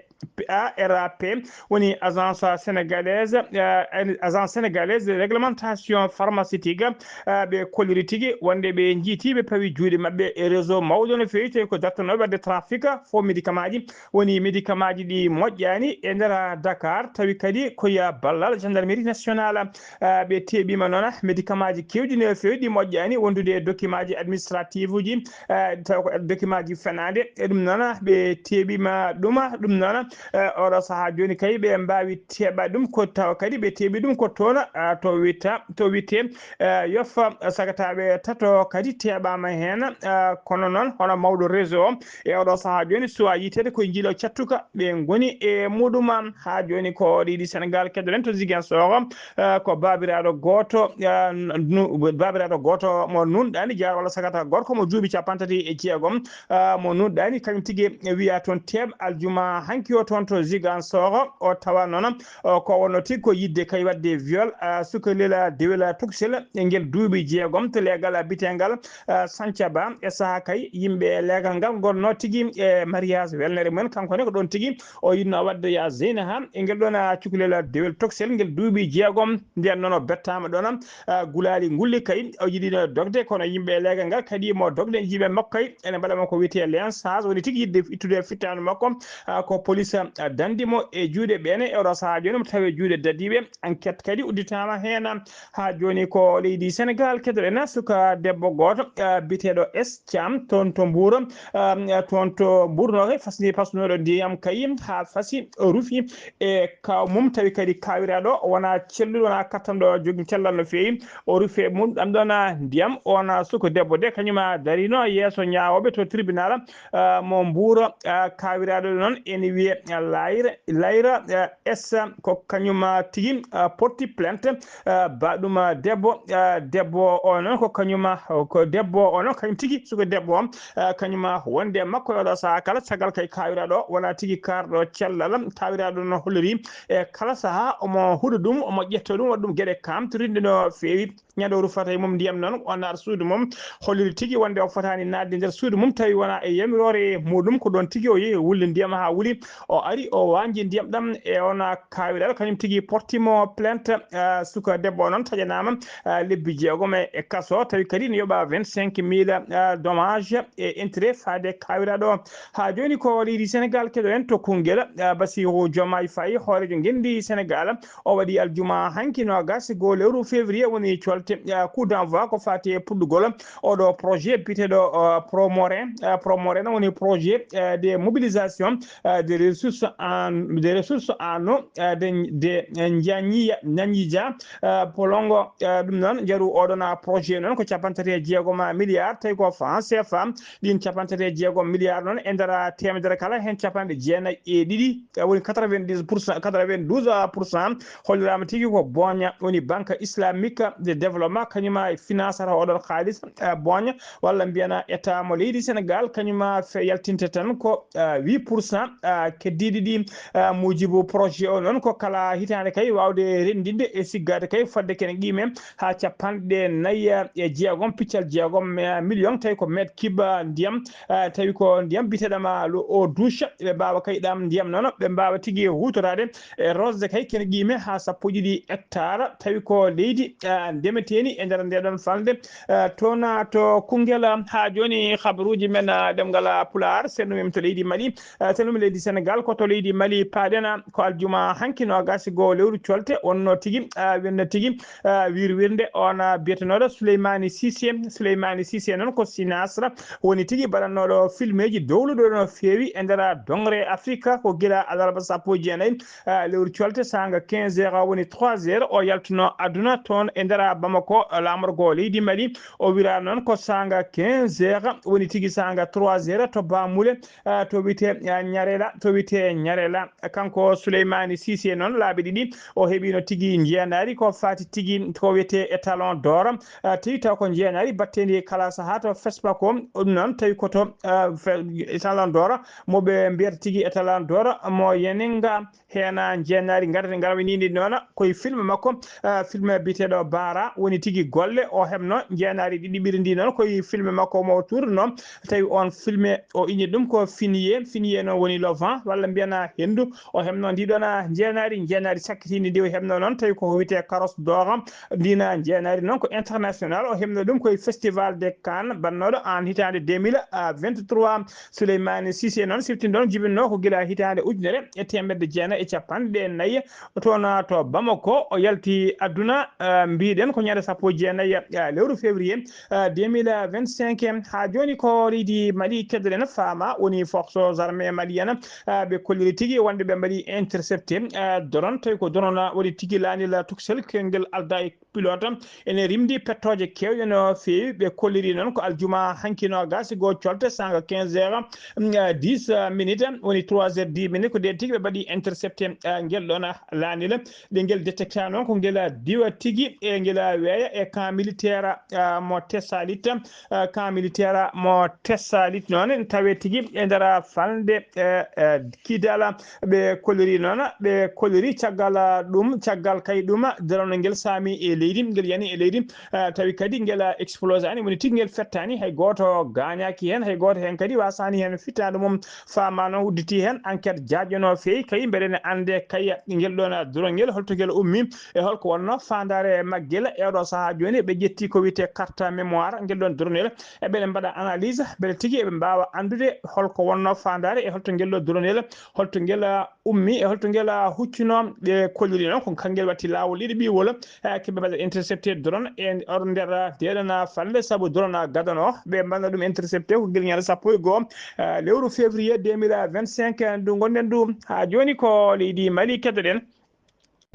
A R A P, woni Agence Sénégalaise, eh, Agence Sénégalaise de Réglementation Pharmaceutique, eh, ɓe kolliri tigi wonde ɓe njiitii, ɓe pawi juuɗe maɓɓe e réseau mawɗo no feewi, tawi ko dartanooɓe waɗde trafic faux médicament ji, woni médicament ji ɗi moƴƴaani e nder Dakar, tawi kadi ko e ballal gendarmerie nationale. Ah, ɓe teeɓiima noon médicament ji keewɗi no feewi ɗi moƴƴaani wondude e document ji administratif uji, ah, taw ko document ji fenaande. E ɗum noon, ɓe teeɓiima ɗum, ɗum noon, eh, oɗo sahaa jooni kay ɓe mbaawi teeɓa ɗum ko tawa kadi ɓe teeɓi ɗum ko toon, ah, to wita-, to wiyetee, eh, Yoff, sagataaɓe tato kadi teeɓaama heen, ah, kono noon hono mawɗo réseau o e oɗo sahaa jooni suwaa yiiteede koye njiilo cattuka ɓe ngoni e muɗum. Haa jooni ko leydi Sénégal keɗoɗen to Ziguinchor, eh, ko baabiraaɗo gooto, eh, nu-, baabiraaɗo gooto mo nunɗaani, jaar walla sagata gorko mo duuɓi capanɗe tati e jeegom, eh, mo nunɗaani, kañum tigi wiyaa toon teeɓ aljuma hanki o toon to Ziguinchor. O tawa noon, eh, ko wonno tigi ko yiɗde kay waɗde viol, eh, suka leela dewel toksel e ngel duuɓi jeegom to leegal bitengal, eh, Sancaba. E sahaa kay yimɓe leegal ngal ngonnoo tigi e mariage welnere mumen, kanko ne ko ɗoon tigi o yiɗno waɗde ya Zeynaha e ngel ɗoon, ah, cukalel dewel toksel ngel duuɓi jeegom. Ndeen noon o bettaama ɗoon, ah, gulaali ngulli kay o yiɗino dogde, kono yimɓe leegal ngal kadi mo dogde jiiɓe makko kay ene mbaɗa mo ko wiyetee lynchage, woni tigi yiɗde ittude fittaandu makko, ah, ko police, ah, danndi mo e juuɗe ɓeene. E oɗo sahaa jooni mo tawi e juuɗe dadiiɓe. Enquête kadi udditaama heen. Haa jooni ko leydi Sénégal keɗoɗen, suka debbo gooto, ah, biyeteeɗo S Thiam toon to Mbuur, ah, toon to Mbuur no kay fasni pasnooɗo ndiyam kay haa fasi rufi e kaw mum, tawi kadi kaawiraaɗo wonaa celluɗo, wonaa kattanɗo jogi cellal no feewi. O rufi e mum ɗam ɗoon ndiyam. Oon suka debbo de kañum a darino yeeso ñaawooɓe to tribunal, ah, mo Mbuur, ah, kaawiraaɗo noon ene wiyee Layra, Layra, ah, S, ko kañum, ah, tigi, ah, porti plainte, ah, baɗɗum, ah, debbo, ah, debbo o noon ko kañum, ah, ko debbo o noon kañum tigi suka debbo o, ah, kañum, ah, wonde e makko e oɗo sahaa kala, caggal kay kaawiraaɗo o wonaa tigi kaarɗo cellal, kaawiraaɗo no holliri e kala sahaa omo huɗo ɗum, omo ƴetta ɗum, waɗa ɗum geɗe kaamtorinde no feewi. Ñande o rufata e mum ndiyam noon, o naata suudu mum, holliri tigi wonde o fotaani naatde nder suudu mum, tawi wonaa e yamiroore muɗum, ko ɗoon tigi o yehi, o wulli ndiyam haa wuli, O ari, o waanji ndiyam ɗam e ona kaawiraɗo, kañum tigi portimo plainte. Ah, suka debbo o noon taƴanaama, ah, lebbi jeegom e, e kaso, tawi kadi ne yoɓa vingt-cinq mille, ah, dommage et intérêt faade kaawiraɗo o. Haa jooni ko leydi Senegal keɗoɗen to Koungheul, ah, Bassirou Diomaye Faye, hooreejo ngenndi Senegal, o waɗi aljuma hanki noogas goo lewru février woni colte, ah, coup d'envoi ko faati e puɗɗugol oɗo projet biyeteɗo, ah, Promorin. Ah, Promorin woni projet, ah, de mobilisation, ah, des ressources en, des ressources en eau, ah, de, de, eh, Njaniya, Njaniya, ah, Polongo, ah, ɗum noon, jaru oɗon, ah, projet noon ko capanɗe tati e jeegom milliard, tawi ko franc C F A. Ɗin capanɗe tati e jeegom milliard noon, e nder teemedere kala, heen capanɗe jeenayi e ɗiɗi, eh, woni quatre-vingt-dix pour cent, quatre-vingt-douze pour cent, holliraama tigi ko Booña, woni Banque Islamique de Développement, kañuma financata oɗon haalis, eh, Booña, walla mbiyana État mo leydi Senegal, kañuma fe yaltinte tan ko, eh, huit pour cent, eh, keddiiɗi ɗi, eh, muujibu projet o noon ko kala hitaande kay waawde renndinde e siggaade kay fodde kene qiime haa capanɗe nayi e jeegom piccal jeegom, eh, million, tawi ko mètre cube, eh, ndiyam, eh, tawi ko ndiyam biyeteɗama le eau douce, ɓe mbaawa kay ɗam ndiyam noon, ɓe mbaawa tigi huutoraade e rosde kay kene qiime haa sappo e ɗiɗi hectare, tawi ko leydi, eh, ndemeteeni e nder ndeɗon falnde, eh, toon to Koungheul. Haa jooni habaruuji men, eh, ɗemngal Pulaar, sennumi to leydi Mali, eh, sennumi leydi Senegal, ko to leydi Mali paaɗen, ko aljuma hanki noogas goo lewru colte, wonno tigi, eh, wonno tigi, eh, wirwirnde on, eh, biyetenooɗo Souleymane Cissé. Souleymane Cissé noon ko sinasra, woni tigi baɗannooɗo filmeeji dowluɗo no feewi e nder doŋre Afrika, ko gila alarba sappo e jeenayi, eh, lewru colte saanga quinze heures woni trois heures, o yaltuno aduna toon e nder Bamako, laamorgo leydi Mali. O wira noon ko saanga quinze heures, woni tigi saanga trois heures to Bamule, eh, to wiyetee, eh, Ñarela, to wiyetee Ñarela. Kanko Souleymane Cissé noon laabi ɗiɗi o heɓino tigi njeenaari ko faati tigi ko wiyetee étalon d'or. Eh, tawi taw ko njeenaari batteendi kala sahaa to Fespa ko, ɗum noon tawi ko to, eh, fe-, étalon d'or mo ɓe mbiyata tigi étalon d'or mo Yeninga. Heen njeenaari ngarata ngarwiniindi noon koye filme makko, eh, filme biyeteeɗo Baara, woni tigi golle o heɓno njeenaari ɗiɗiɓiri ndi noon koye filme makko mo tuurno. Tawi on filme o inni ɗum ko Finiye. Finiye noon woni le vent, walla mbiyana henndu. O heɓno ndi ɗoon njeenaari, njeenaari sakkitiindi ndi o heɓno noon, tawi ko wiyetee Carrosse d'or. Ndina njeenaari noon ko international, o heɓno ɗum koye Festival de Cannes, baɗnooɗo en hitaande deux mille vingt-trois. Souleymane Cissé noon siftinɗon jibinno ko gila hitaande ujunere e teemedde jeenayi e capanɗe nayi, toon to Bamako, o yalti aduna, eh, mbiɗen ko ñande sappo e jeenayi, eh, lewru février, eh, deux mille vingt-cinq. Haa jooni ko leydi Mali keddoɗen, faama woni forces armées maliennes, eh, ɓe kolliri tigi wonde ɓe mbaɗi intercepté, eh, drone, tawi ko drone woni tigi laanil tuksel, ko ngel aldaa e pilote. Ene rimdi pettooje keewɗe no feewi. Ɓe kolliri noon ko aljuma hanki noogas goo colte saanga quinze heures, mm, dix minutes, woni trois heures dix minutes, ko ndeen tigi ɓe mbaɗi intercepté, eh, ngel ɗoon laanil. Ɗe ngel détecta noon ko ngel diwa tigi e ngel weeya e camp militaire, eh, mo Tessalit, eh, camp militaire mo Tessalit noon tawe tigi e nder falnde, eh, eh, Kidala. Ɓe kolliri noon, ɓe kolliri caggal, ah, ɗum, caggal kay ɗum, drone ngel saami e leydi, ngel yani e leydi, ah, tawi kadi ngel, ah, explosani, woni tigi ngel fettani hay gooto gaañaaki heen, hay gooto heen kadi wasaani heen fittaandu mum faama noon udditi heen. Enquête jaajɗo no feewi kay, mbeɗa ene annde kay ngel ɗoon, ah, drone ngel, holto ngel ummi e holko wonno faandaare maggel. E oɗo sahaa jooni ɓe ƴetti ko wiyetee carte mémoire ngel ɗoon drone ngel, e ɓeɗe mbaɗa analyse, mbeɗa tigi eɓe mbaawa anndude holko wonno faandaare e holto ngel ɗo drone ngel, holto ngel, ah, ummi e holto ngel, ah, huccuno. Ɓe kolliri noon ko kangel watti laawol ɗiɗi ɓiwol, eh, keɓe mbaɗa intercepté drone e or nder, ah, ndeɗon, ah, falnde, sabu drone, ah, gadano ɓe mbaɗa ɗum intercepté ko gila ñande sappo e goo, eh, lewru février deux mille vingt-cinq ndu ngonɗen ndu. Haa jooni ko leydi Mali keddoɗen.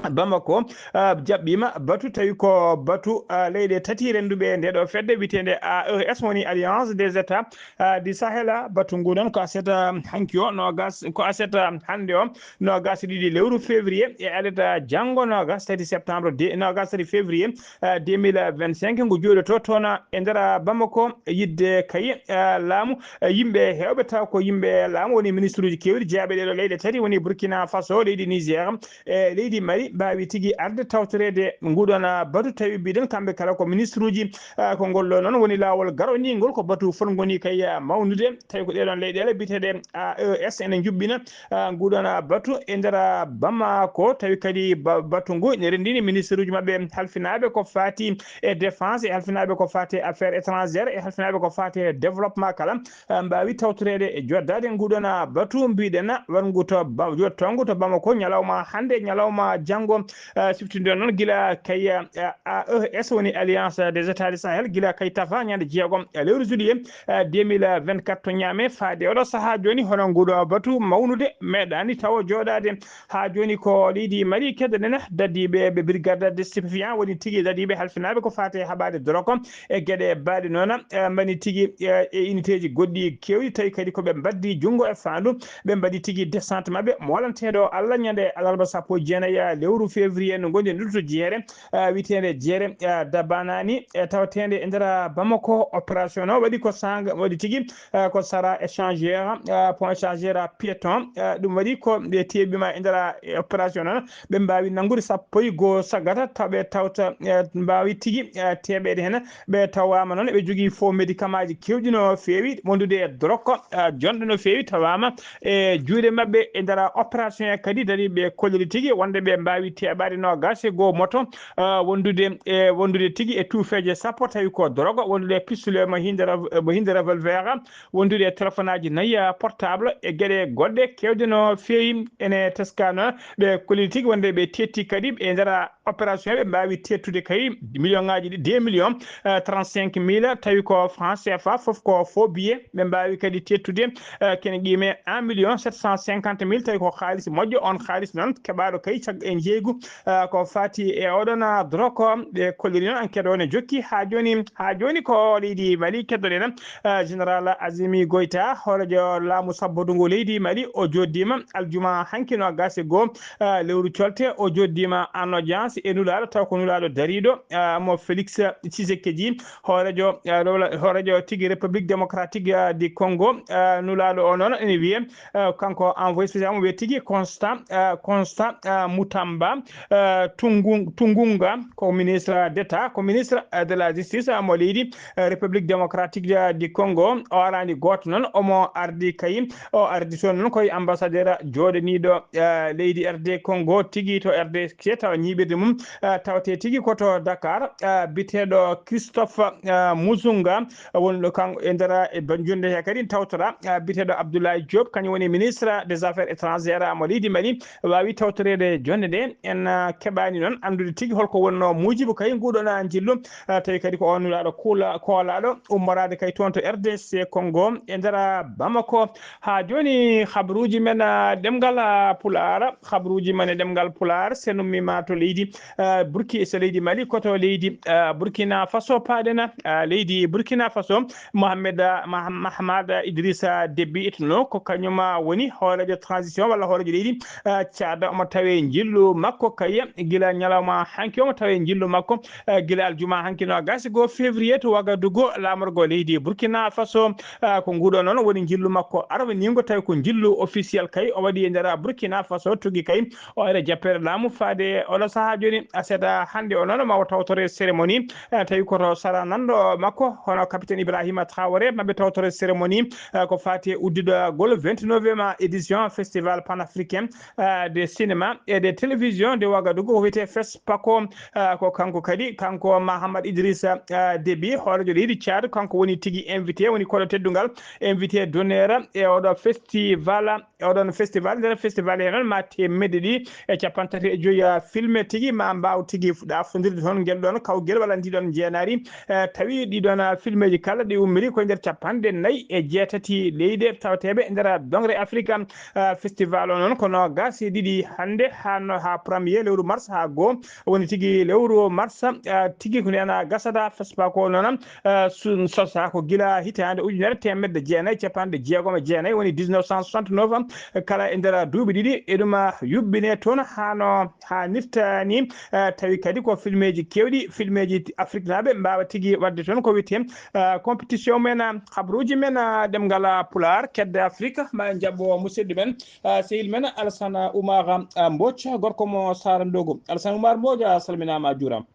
Bamako, ah, jaɓɓiima batu, tawi ko batu, ah, leyɗe tati rennduɓe nde ɗo fedde wiyeteende A E S, woni Alliance des États, ah, du Sahel. Batu ngu noon ko aset, ah, hanki o, noogas, ko aset, ah, hannde o, noogas e ɗiɗi lewru février, e alet, ah, janngo noogas tati septembre de, noogas tati février, ah, deux mille vingt-cinq, ngu jooɗoto toon e nder, ah, Bamako, yiɗde kay, ah, laamu, ah, yimɓe heewɓe taw ko yimɓe laamu, woni ministre uji keewɗi jeyaɓe ɗeɗo leyɗe tati, woni Burkina Faso, leydi Niger, e leydi Mali, mbaawi tigi arde tawtoreede nguɗon batu, tawi mbiɗen kamɓe kala ko ministre uji. Ah, ko ngol ɗo noon woni laawol garoningol, ko batu fotngoni kay, ah, mawnude, tawi ko ɗeɗon leyɗeele biyeteeɗe A E S ene njuɓɓina, ah, nguɗon, ah, batu e nder, ah, Bamako, tawi kadi ba-, batu ngu ene renndini ministre uji maɓɓe halfinaaɓe ko faati e défense e halfinaaɓe ko faati e affaires étrangères e halfinaaɓe ko faati e développement kala, ah, mbaawi tawtoreede e joddaade nguɗon, ah, batu mbiɗen waɗngu to Ba-, jottongu to Bamako ñalawma hannde, ñalawma janngo, ah, siftinde noon gila kay, ah, A E S woni Alliance des États du Sahel, gila kay tafa ñande jeegom e lewru juillet, eh, deux mille vingt-quatre to Niamey. Faade oɗo sahaa jooni, hono nguɗo batu mawnude meeɗaani tawo jooɗaade. Haa jooni ko leydi Mali keddoɗen dadiiɓe ɓe brigade de stupéfiant, woni tigi dadiiɓe halfinaaɓe ko faati e haɓaade doroko e geɗe baaɗe noon, eh, mbani tigi, eh, e unité ji goɗɗi keewɗi, tawi kadi ko ɓe mbaddi junngo e faandu, ɓe mbaɗi tigi descente maɓɓe molanteeɗo Allah ñande alarba sappo e jeenayi lewru février no ngonɗen ɗum to jeere, ah, wiyeteende jeere, ah, Dabanani, e tawateende e nder, ah, Bamako. Opération o waɗi ko sanga, waɗi tigi, ah, ko sara échangeur, ah, pont échangeur, ah, piéton, ah, ɗum waɗi ko ɓe teeɓima e nder, ah, e opération noon. Ɓe mbaawi nanngude sappo e goo saggata, taw ɓe tawta, eh, mbaawi tigi, eh, teeɓeede heen. Ɓe tawaama noon, ɓe jogii fof médicament ji keewɗi no feewi, wondude e doroko, ah, jonɗo no feewi, tawaama e juuɗe maɓɓe e nder opération he kadi, dadi ɓe kolliri tigi wonde ɓe mbaawi teeɓaade noogaas e goo moto, ah, wondude e, wondude tigi e tuufeeje sappo, tawi ko dorogo, wondude e pistolet mo hinde rev-, mo hinde revolver, wondude e téléphone aji nayi, ah, portable e geɗe goɗɗe keewɗe no feewi. Ene teska noon, ɓe kolliri tigi wonde ɓe teetti kadi e nder opération, ɓe mbaawi teettude kay million ngaji ɗi, deux millions, euh, trente-cinq mille, tawi ko franc C F A, fof ko faux billet. Ɓe mbaawi kadi teettude, euh, kene qime un million sept cent cinquante mille, tawi ko haalis moƴƴo. On haalis noon keɓaaɗo kay cag-, e njeeygu, euh, ko faati e oɗon, euh, drogue o. Ɓe kolliri noon enquête o ne jokki haa jooni, haa jooni ko leydi Mali keddoɗen, euh, Général Azimi Goïta, hoorejo laamu sabbodungu leydi Mali, o jooɗiima aljuma hanki noogaas e goo, ah, lewru colte, o jooɗiima en audience e nulaaɗo, taw ko nulaaɗo dariiɗo, ah, mo Félix Tshisekedi, hoorejo, ah, dowla-, hoorejo tigi République Démocratique, ah, du Congo. Ah, nulaaɗo o noon ene wiyee, ah, kanko envoyé spécial mo wiyee tigi Constant, ah, Constant, ah, Mutamba, ah, Tungu-, Tungunga, ko ministre d'État, ko ministre, ah, de la Justice, ah, mo leydi, ah, République Démocratique, ah, du Congo. O araani gooto noon, omo ardi kay O ardi toon noon ko e ambassadeur jooɗaniiɗo, eh, leydi R D Congo tigi to R D C, tawa ñiiɓirde mum, eh, tawetee tigi ko to Dakar, eh, biyeteeɗo Christophe, eh, Muzunga, wonɗo kan e nder, eh, junnde he kadi tawtoraa, eh, biyeteeɗo Abdoulaye Diop, kañum woni ministre des Affaires étrangères mo leydi Mali, waawi tawtoreede jonnde nde. En, eh, keɓaani noon anndude tigi holko wonnoo muujibu kay nguɗon, eh, njillu, eh, tawi kadi ko on nulaaɗo kuula-, koolaaɗo ummoraade kay toon to R D C Congo e nder Bamako. Haa jooni, habruuji men, ah, ɗemngal, ah, Pulaar, habruuji men e ɗemngal Pulaar, so en ummiima to leydi, ah, Burki-, so leydi Mali, ko to leydi, ah, Burkina Faso paaɗen, ah, leydi Burkina Faso, Mohamed, ah, Mah-, Mahamada Idrissa Déby Itno, ko kañum, ah, woni hooreejo transition walla hooreejo leydi, ah, Tchad, omo tawee njillu makko kay, gila ñalawma hanki omo tawee njillu makko, eh, gila aljuma hanki noogaas e goo février to Wagadugu, laamorgo leydi Burkina Faso. Eh, ko nguɗo noon woni njillu makko arwaniingo, tawi ko njillu officiel kay o waɗi e nder Burkina Faso, tugi kay o ara jappeere laamu faade oɗo sahaa jooni. Aset hannde o noon ma o tawtore cérémonie, eh, tawi ko to sara nanɗo makko, hono capitaine Ibrahima Traoré, maɓe tawtore cérémonie, eh, ko faati e udditgol vingt-neuvième édition Festival panafricain, eh, de cinéma et de télévision de Wagadugu, ko wiyetee FESPACO. Ah, ko kanko kadi, kanko Mahamad Idrissa, ah, Déby, hooreejo leydi Tchad, kanko woni tigi invité, woni koɗo teddungal, invité d'honneur e oɗo festival, e oɗon festival. Nder festival he noon ma teemedde ɗiɗi e capanɗe tati e joyi, ah, filme tigi ma mbaaw tigi fuɗɗa fondirde toon ngel ɗoon kawgel walla ndi ɗoon njeenaari. Eh, tawi ɗi ɗoon, ah, filmeeji kala ɗi ummiri ko nder capanɗe nayi e jeetati leyɗe tawateeɓe e nder doŋre Afrika. Ah, festival o noon ko noogaas e ɗiɗi hannde haa no, haa premier lewru mars haa goo. Woni tigi lewru mars, ah, tigi ko ndeen gasata. FESPACO noon, ah, su-, sosa ko gila hitaande ujunere teemedde jeenayi e capanɗe jeegom e jeenayi, woni dix-neuf cent soixante-neuf, kala e nder duuɓi ɗiɗi, eɗum yuɓɓine toon hano haa nifta ni. Eh, tawi kadi ko filmeeji keewɗi, filmeeji Afriknaaɓe mbaawa tigi waɗde toon ko wiyetee, eh, compétition men, eh, habruuji men, eh, ɗemngal, eh, Pulaar, kedde Afrik, ma en njaɓɓo musidɗo men, eh, sehil men Alassane Oumar, eh, Mbodj, gorko mo Saara Ndogo. Alassane Oumar Mbodj, a salminaama, a juuraama.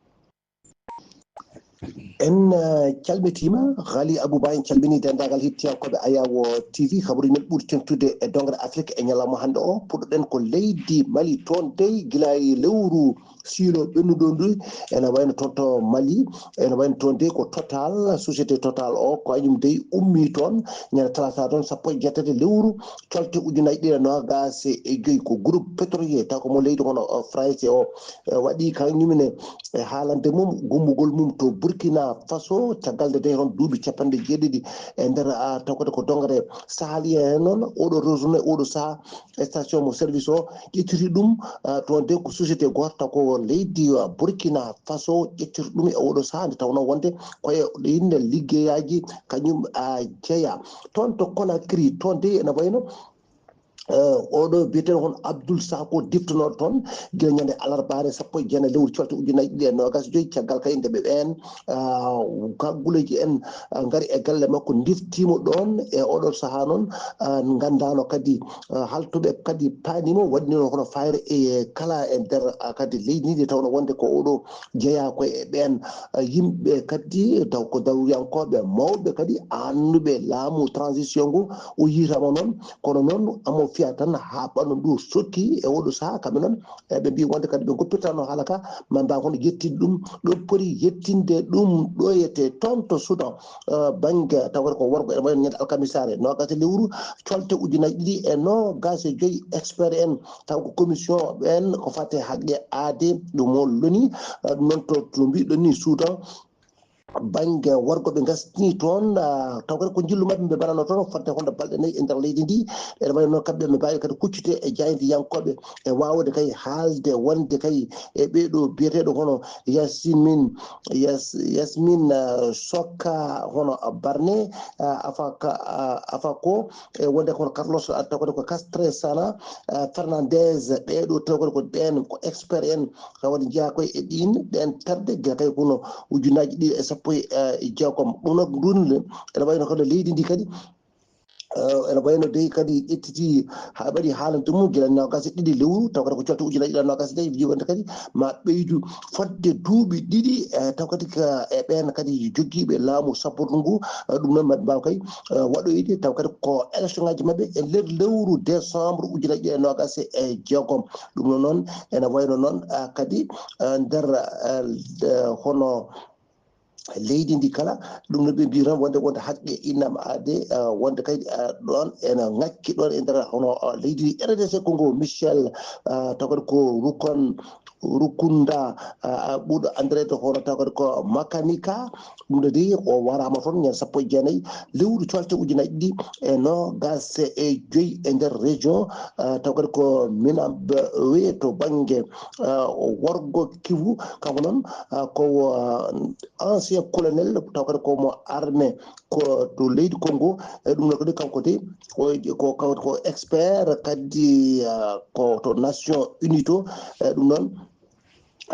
En eh, calmitiima, Ghali Abouba, en calminii denndaangal hettiyankooɓe Ayawo T V, habaruuji men ɓuri teeŋtude e dongre Afrik e ñalawma hannde o. Puɗɗoɗen ko leydi Mali, toon dey gila e lewru siilo ɓennuɗo ndu, ene wayno toon to Mali, ene wayno toon dey ko Total, société Total o, ko kañum dey ummii toon ñande talaata toon sappo e jeetati lewru colte ujunaaji ɗiɗi e noogaas e joyi. Ko groupe pétrolier taw ko mo leydi hono, eh, France o, eh, waɗi kañum ne e haalande mum gummugol mum to Burkina Faso, caggal nde dey toon duuɓi capanɗe jeeɗiɗi e nder, ah, taw kadi ko dongre sahalien en noon, oɗo réseau ne, oɗo saha station mo service o ƴettiri ɗum, ah, toon dey ko société gooto taw ko leydi, ah, Burkina Faso ƴettiri ɗum e oɗo saha nde tawnoo wonde ko e ɗin liggeyaaji kañum, ah, jeyaa. Toon to Conakry, toon dey ene wayno Eh, oɗo biyeteeɗo kon Abdoul Sako deftanooɗo toon gila ñande alarbaare sappo e jeenayi lewru colte ujunaaji ɗiɗi e noogaas e joyi, caggal kadi nde ɓe ɓeen, ah, kagguleeji en, ah, ngari e galle makko, ndeftiimo ɗoon e oɗo sahaa noon, ah, nganndaano kadi, ah, haltuɓe kadi paanimo waɗnino kono fayre e kala e nder, ah, kadi leydi ndi, nde tawno wonde ko oɗo jeyaa ko e ɓeen, ah, yimɓe kadi taw ko dawriyankooɓe mawɓe kadi annuɓe laamu transition ngu, o yiitama noon. Kono noon amo fiya tan haa ɓandu ndu sokki e oɗo sahaa, kamɓe noon eɓe mbi wonde kadi ɓe goppirtano haala ka, ma mbaw kono yettinde ɗum ɗo poti yettinde ɗum ɗo yete toon to Soudan, eh, bannge tawata ko worgo ene wayno ñande alkamisaare noogaas e lewru colte ujunaaji ɗiɗi e noogaas e joyi. Expert en taw ko commission ɓen ko fate haqqe aade ɗum o loni, eh, ɗum noon to, to mbiɗon ni Soudan, bannge worgo ɓe ngasni toon, ah, taw kadi ko njillu maɓɓe ɓe mbaɗano toon fodde hono balɗe nayi e nder leydi ndi. Ene wayi noon kamɓe ɓe mbaawi kadi kuccude e jaayndiyankooɓe e waawde kay haalde wonde kay e ɓee ɗoo biyeteeɗo hono Yasmin, Yas-, Yasmin, ah, Sokka hono Barne, ah, Afaka, ah, Afako, e wonde hono Carlos, ah, taw kadi ko Castre Sana, ah, Fernandez, ɓee ɗoo taw kadi ko ɓeen ko expert en. Kawadi jeyaa koye e ɗiin ɗeen terɗe gila tawi kono ujunaaji ɗiɗi e sappo e jeegom. Ɗum noon ɗum ene wayno kono leydi ndi kadi, eh, ene wayno dey kadi ƴettiti haa ɓaɗi haalande mum gila noogaas e ɗiɗi lewru, taw kadi ko colte ujunaaji ɗiɗi e noogaas e nayi, wii wonde kadi ma ɓeydu fodde duuɓi ɗiɗi, eh, taw kadi ka, e ɓeen kadi joggiiɓe laamu sabbordu ngu, eh, ɗum noon maɓe mbaaw kay, eh, waɗoyde, taw kadi ko élection ngaji maɓɓe e nder lewru décembre ujunaaji ɗiɗi e noogaas e jeegom. Ɗum noon noon ene wayno noon, ah, kadi, ah, nder, ah, de-, hono leydi ndi kala, ɗum no ɓe mbi tan wonde, wonde haqqe innam aade, ah, wonde kadi, ah, ɗon ene ŋakki ɗon e nder hono, ah, leydi ndi R D C Congo, Michel, ah, taw kadi ko Rukon, Rukunda, ah, ah, ɓurɗo anndireede hono taw kadi ko Makanika, ɗum ɗo dey o waraama toon ñande sappo e jeenayi lewru colte ujunaaji ɗiɗi e noogaas e joyi e nder région, ah, taw kadi ko Minambe to bannge, ah, worgo Kivu, kanko noon, ah, ko, ah, ancien colonel, taw kadi ko mo armée ko to leydi Congo, e ɗum ɗo kadi kanko dey ko, ko, ko, ko expert kadi, ah, ko to Nation Unie to, e ɗum noon,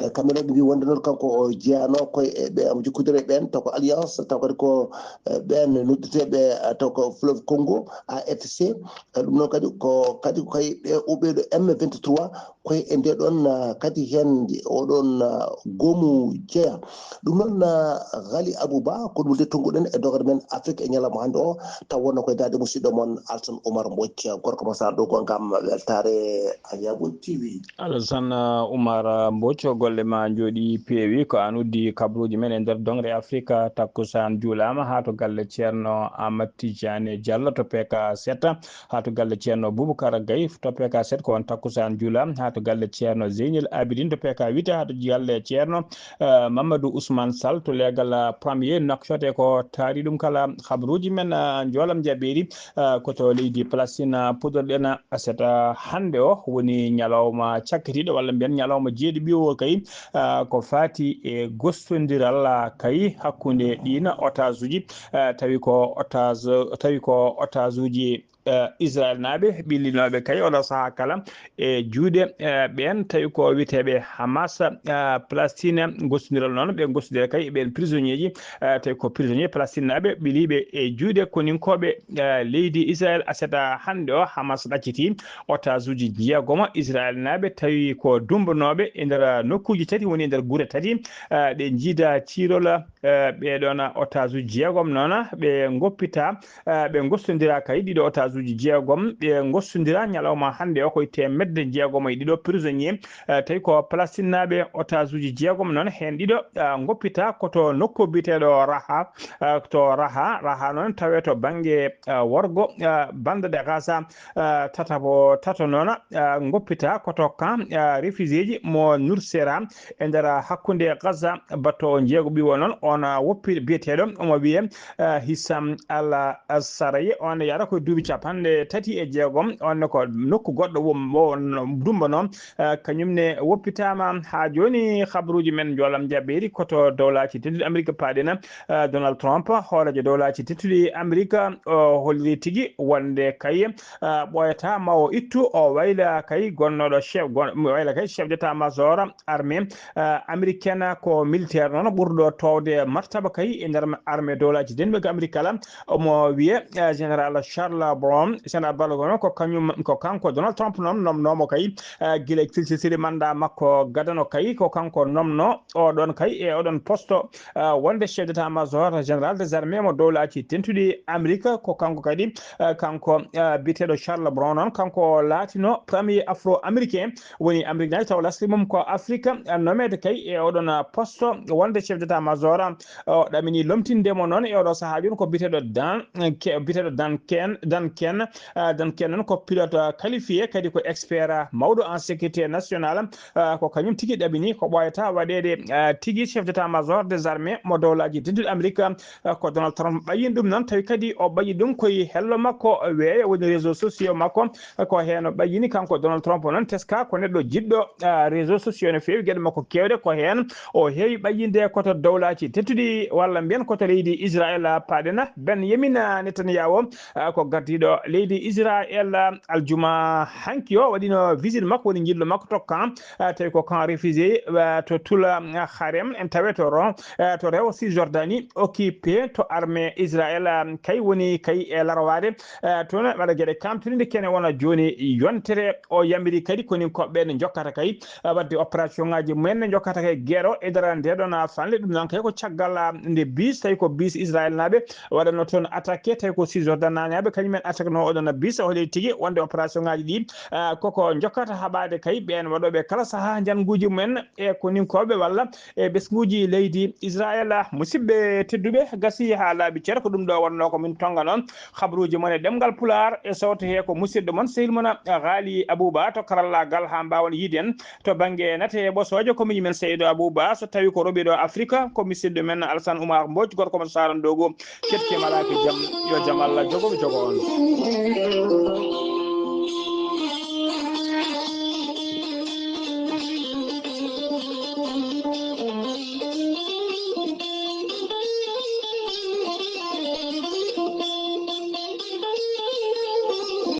eh, kamɓe noon ɓe mbi wonde noon kanko o jeyanoo koye e ɓe omo jokkodiri e ɓeen taw ko alliance, taw kadi ko, eh, ɓeen nodduteeɓe, eh, taw ko fleuve Congo, A F C. Eh, ɗum noon kadi ko kadi ko kay ɓe o ɓeeɗo M vingt-trois koye e nde ɗon, ah, kadi heen oɗon, ah, goomu jeya. Ɗum noon, ah, Ghali Abouba, ko ɗum de tonnguɗen e dogere men Afrique e ñalawma hannde o, taw wonno koye daade musidɗo mon Alsan Oumar Mbodj, gorko mo Saara Dogo ngam weltaare Ayabo T V. Alassane Oumar Mbodj, golle ma njooɗi peewi. Ko an uddi kabaruuji men e nder dongre Afrika. Takkusaan juulaama haa to galle Ceerno Amat Tijani Diallo to P K sept, haa to galle Ceerno Boubacar Gaye to P K sept, ko on takkusaan juulaama, haa to galle Ceerno Zeynel Abidin to P K huit, haa to galle Ceerno, eh, Mamadou Ousmane Sall to leegal, eh, premier Nouakchott. E ko taari ɗum kala kabaruuji men, eh, njoolam jaɓeeri. Ah, ko to leydi Palestine, ah, puɗɗorɗen, ah, aset, ah, hannde o woni ñalawma cakkitiiɗo, walla mbiyen ñalawma jeeɗiɓiwo kay, ah, ko faati e gostondiral, ah, kay hakkunde ɗiin otage uji, ah, tawi ko otage, tawi ko otage uji eh, Israel naaɓe ɓillinooɓe kay oɗo sahaa kala e juuɗe, eh, ɓeen tawi ko wiyeteeɓe Hamas, eh, Palestine, gostondiral noon, ɓe gostondira kay e ɓeen prisonnier ji, eh, tawi ko prisonnier Palestine naaɓe ɓiliiɓe e juuɗe koninkooɓe, eh, leydi Israel. Aset hannde o, Hamas ɗaccitii otage uji jeegomo Israel naaɓe, tawi ko dumbanooɓe e nder nokkuuji tati, woni e nder gure tati, eh, ɗe njiida ciirol, eh, ɓee ɗoon otage uji jeegom noon, ɓe ngoppita, eh, ɓe gostondira kay ɗiɗo otage uji jeegom, ɓe gostondira ñalawma hannde o koye teemedde jeegom e ɗiɗo prisonnier, eh, tawi ko Palestine naaɓe otage uji jeegom noon, heen ɗiɗo, eh, ngoppita ko to nokku biyeteeɗo Raha, eh, to Raha, Raha noon tawe to bannge, eh, worgo, eh, bande de Gaza, eh, tataɓo tato noon, eh, ngoppita ko to camp, eh, réfugié ji mo Nursera e nder hakkunde Gaza. Battoowo njeego ɓiwo noon, on, eh, woppi biyeteeɗo, omo wiyee, eh, Hissam Al Saraya, on yahata ko duuɓi capanɗe tati e jeegom, on ne ko nokku goɗɗo wo, wo, dumbanoo, eh, kañum ne woppitaama. Haa jooni, habaruuji men njoolam jabeeri ko to Dowlaaji Dentuɗi Amerika paaɗen, eh, Donald Trump, hooreejo Dowlaaji Dentuɗi Amerika, o holliri tigi wonde kay, eh, ɓooyataa ma o ittu, o wayla kay gonnooɗo chef, gon-, wayla kay chef d'état-major armée, eh, américaine, ko militaire noon ɓurɗo toowde martaba kay e nder armée Dowlaaji Dentuɗi Amerika kala. Omo wiyee, eh, général Charles Brown, général Brown ko kañum, ko kanko Donald Trump noon nomnoomo kay, eh, gila kilsisiri mandat makko gadano kay, ko kanko nomno oɗon kay e oɗon poste, eh, wonde chef d'état-major général des armées mo Dowlaaji Dentuɗi Amerika. Ko kanko kadi, eh, kanko, eh, biyeteeɗo Charles Brown noon, kanko laatino premier afro-américain, woni Amérique naajo taw lasli mum ko Afrique, eh, nomeede kay e oɗon, eh, poste wonde chef d'état-major. O ɗamini lomtinde mo noon e oɗo sahaa jooni ko biyeteeɗo Dan, ke-, biyeteeɗo Dan Ken, Dan Ken, eh, Dan Ken noon ko pilote, eh, qualifié, kadi ko expert, eh, mawɗo en sécurité nationale. Eh, ko kañum tigi ɗaɓini ko ɓooyata waɗeede, eh, tigi chef d'état-major des armées mo Dowlaaji Dentuɗi Amerika, eh, ko Donald Trump ɓayyini ɗum noon, tawi kadi o ɓayi ɗum koye hello makko weeyo, woni réseaux sociaux makko, eh, ko heen o ɓayyini kanko Donald Trump noon, teska ko neɗɗo jiɗɗo, eh, réseaux sociaux no feewi, geɗe makko keewɗe ko heen o heewi ɓayyinde ko to Dowlaaji Dentuɗi walla mbiyen ko to leydi Israel, eh, paaɗen. Benyamin Netanyahu, eh, ko gardiiɗo leydi Israel, eh, aljuma hanki o waɗino visite makko, woni njillu makko to camp, eh, tawi ko camp réfugié, eh, to Tula, eh, Harem, en tawe to ro-, eh, to rewo Cisjordanie occupé to armée Israel, eh, kay woni kay e larwaade, eh, toon waɗa geɗe kamtininde kene wona jooni yontere. O yamiri kadi koninkooɓe ɓe ne njokkata kay, eh, waɗde opération ŋaaji mumen ne njokkata kay guerre o e nder nde ɗon, ah, fanle. Ɗum noon kay ko caggal, ah, nde bis, tawi ko bis Israel naaɓe waɗanno toon attaqué, tawi ko Cisjordanie naaɓe kañumen attaque no oɗon bis, o holliri tigi wonde opération ŋaaji ɗi, ah, koko njokkata haɓaade kay ɓeen waɗooɓe kala sahaa njannguuji mumen e koninkooɓe walla e ɓesnguuji leydi Israel. Musidɓe tedduɓe, gasi haa laaɓi cer, ko ɗum ɗo wonnoo ko min tonga noon habaruuji mon e ɗemngal Pulaar, e sawto hee ko musidɗo mon, sehil mon, Ghali Abouba to karallaagal haa mbaawon yiiden to bannge nate e ɓosooje ko miñi men Seydo Abouba, so tawi ko roɓiɗo Afrika ko musidɗo men Alsan Oumar Mbodj, gorko mo Saara Ndogo. Keɗke malaaki jam, yo jam Allah jogo, jogo on.